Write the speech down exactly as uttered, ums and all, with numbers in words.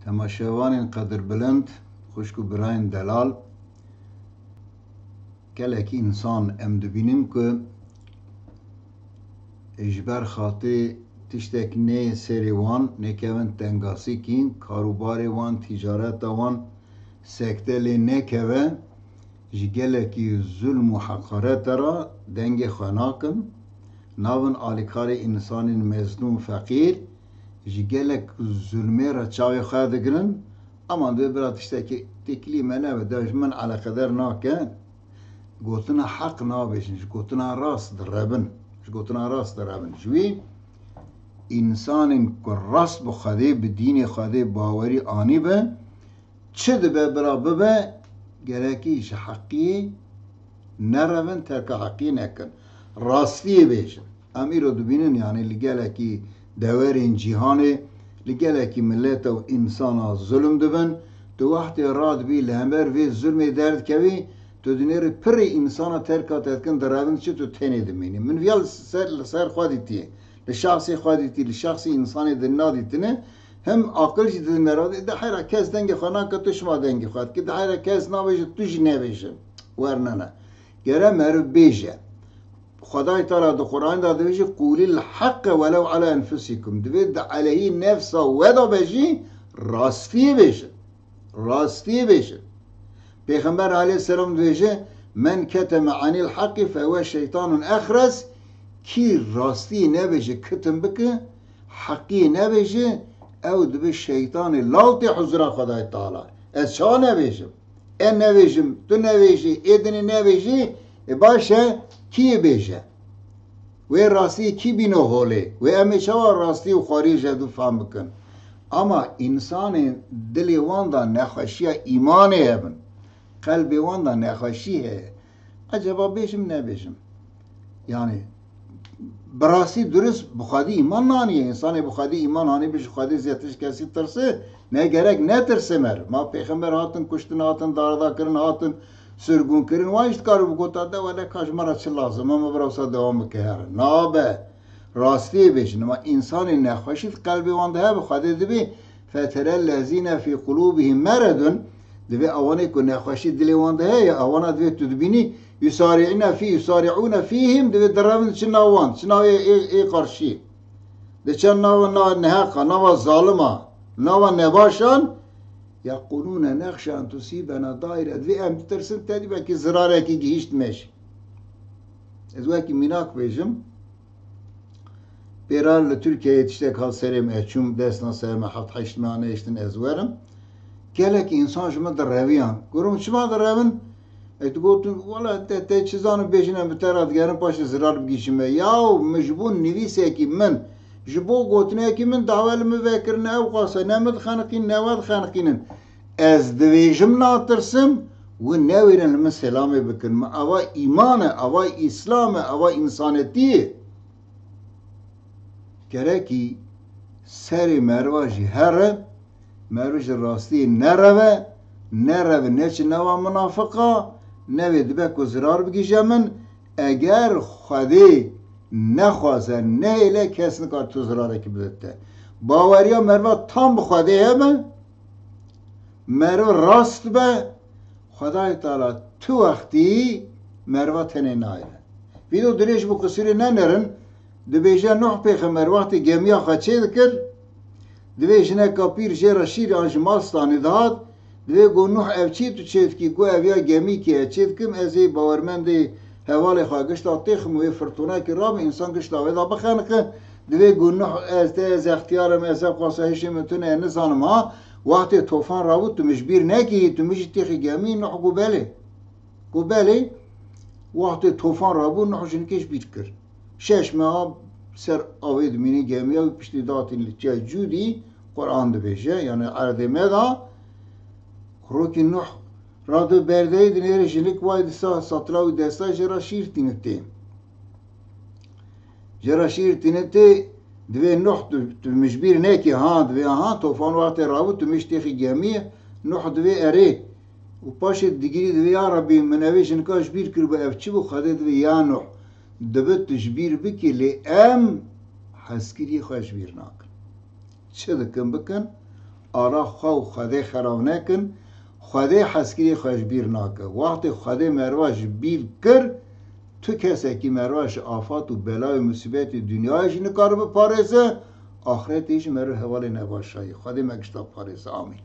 Temaşevanên qedirbilind, xwişk û birayên delal, gelekî însan em dibînin ku ji ber xatirê tiştek neyê serê wan, nekevin tengasîkî, karûbarê wan, tîcareta wan sekte lê nekeve, ji gelekî zulm û heqarete re dengê xwe nakin, nabin alîkarê însanên mezlûm, feqîr, ji gelek zulmê re çavê xwe digirin, ama divê bira tiştekî têkilî me nebe, de ji min eleqeder nake, gotina heq nabêjin, ji gotina rast direbin, ji gotina rast direbin. Ji wî însanên ku rast bi Xwedê, bi dînê Xwedê bawerî anîbe, çi dibe bira bibe, gerekî ji heqiyê nerevin, terka heqiyê nekin. Rastiyê bêjin. Em îro dibînin, yanî li gelekî dewerên cîhanê, li gelekî milete û însana zulm dibin. Tu wextê radibî li hember vê zulmê derdikevî, tu dinêrî pirê însana terka te dikin, direvin, çi tu tenê dimînî. Min viya li ser, li ser xwe dîtiye. Li şexsê xwe dîtî, li şexsê însanê din nadîtine. Him aqil jî didin me re, de hera kes dengê xwe nake, tu şima dengê xwe dikî, de hera kes nabêje, tu jî nebêje. Wernene. Gere meriv bêje. Xwedayê Teala di Qur'anê de dibêje, "Qûlil heqe welew ala enfusikum." Divê di eleyhî nefsa we de be jî rastiyê bêje. Rastiyê bêje. Pêxember aleyhisselam dibêje, "Men keteme anil heqî fehuve şeytanun exres." Kî rastiyê nebêje, kitim bike, heqiyê nebêje, ew dibe şeytanê lal tê huzura Xwedayê Teala. Ez çawa nebêjim? E nebêjim, tu nebêjî, ê dinê nebêjî, e baş e, kî yê bêje? Wê rastiyê kî bîno holê? Wê em ê çawa rastî û xwarî ji hev du fam bikin? Ama însanên dilê wan de nexweşiya îmanê hebin, qelbê wan de nexweşî heye. Eceba bêjim, nebêjim? Yanî, bi rastî durist bi Xwedî îman naniye. Însanê bi Xwedî îman anî bi ji Xwedî zêde ji kesî tirse, ne gerek netirse mer. Ma pêxember hatin kuştin, hatin darda kirin, hatin sirgûn kirin. Wan jî dikaribû gota, de wele ka ji me re çi lazim e, me bira wisa dewam bike here. Nabe. Rastiyê bêjin. Ma însanê nexweşî di qelbê wan de hebe, Xwedê dibê, "Feterellezîne fî qulûbihîm meredun", divê ewanê ku nexweşî dilê wan de heye, ewana divê tu dibînî, "Yusari'ûne fî, yusari'ûne fîhîm", divê direvin çi nav wan, çi nav ê, ê, ê qarşî. Diçe nava na neheqa, nava zalima, nava nebaşan, "Yeqûlûne nexşe en tusîbena daîre", divê em ditirsin, te dî belkî zirarekî gihîşt me jî. Ez wekî mînak bêjim, Pêra li Tirkiyeyê tiştek hat serê me, ez çûm dest na serê me, heft heşt meha nehiştin ez werim. Gelek însan ji min direviyan. Gotim, çima direvin? E, tu gotin, wela te, te çi zanin bêjin em bi te re digerin, paşê zirar bigihîjin me. Yaw, min ji bo nivîsekî min, ji bo gotinekî min dawa li min vekirine, ew qasa ne min dixeniqînin, ne we dixeniqînin. Ez divêjim natirsim, wî newêrin li min selamê bikin. Ma ava îman e, ava îslam e, ava însanetî ye. Gerekî serê meriva jî here, meriv ji rastiyê nereve, nereve neçe nava minafiqa, nevê dibe ku zirar bigihîje min, eger Xwedê nexwaze, nehêle, kes nikare tu zirarekî bide te. Baweriya meriva tam bi Xwedê hebe, meriv rast be, Xwedayê Teala tu wextî meriva tenê nayêne. Vîdeo dirêj bû, qisûrê nenerin, dibêje Nuh pêxember wextê gemiya xwe çêdikir, divê jineka pîr jê re şîr an jî mast anî dihat, divê got, "Nuh, ev çi tu çêdikî?" Got, "Ev ya gemîkê ye, çêdikim, ez ê bawermendê hevalê xwe gişta têxim û wê firtûnekî rabe, însan gişta wê de bixeniqe." Divê got, "Nuh, ez te, ez extiyar im, ez ev qasa hişê min tune, nizanim ha. Wextê tofan rabû, tu min ji bîr nekî, tu min jî têxî gemî?" Nuh got, "Belê." Got, "Belê." Wextê tofan rabû, Nuh jinikê ji bîr kir. Şeş meha ser avê dimînî gemiya, wî piştî datîn li çiyayê Cûdî, Quran dibêje, yanî erdê me da. Rokî Nuh radibe berdeyê, dinêre jinik wayê disa satila wî desta jê re şîr tînitê. Jê re şîr tînitê, divê Nuh tu, tu min ji bîr nekî, ha, divê, aha, tofan wextê rabû, tu min jî têxî gemiyê, Nuh divê erê. Û paşê digirî divê, ya Rebî, min evê jinika ji bîr kiribû, ev çi bû? Xwedê divê, ya Nuh, dibe tu ji bîr bikî, lê em hezkiriyê xwe ji bîr nakin. Çi dikin bikin, Ara xwe û Xwedê xeraw nekin. Xwedê hezkirî xwe ji bîr nake. Wextê Xwedê merva ji bîr kir, tu kesekî merva ji afat û belayê musîbetê dinyayê jî nikare biparêze, axretê jî meriv hevalê nebaş jî. Xwedê me gişta parêze. Amîn.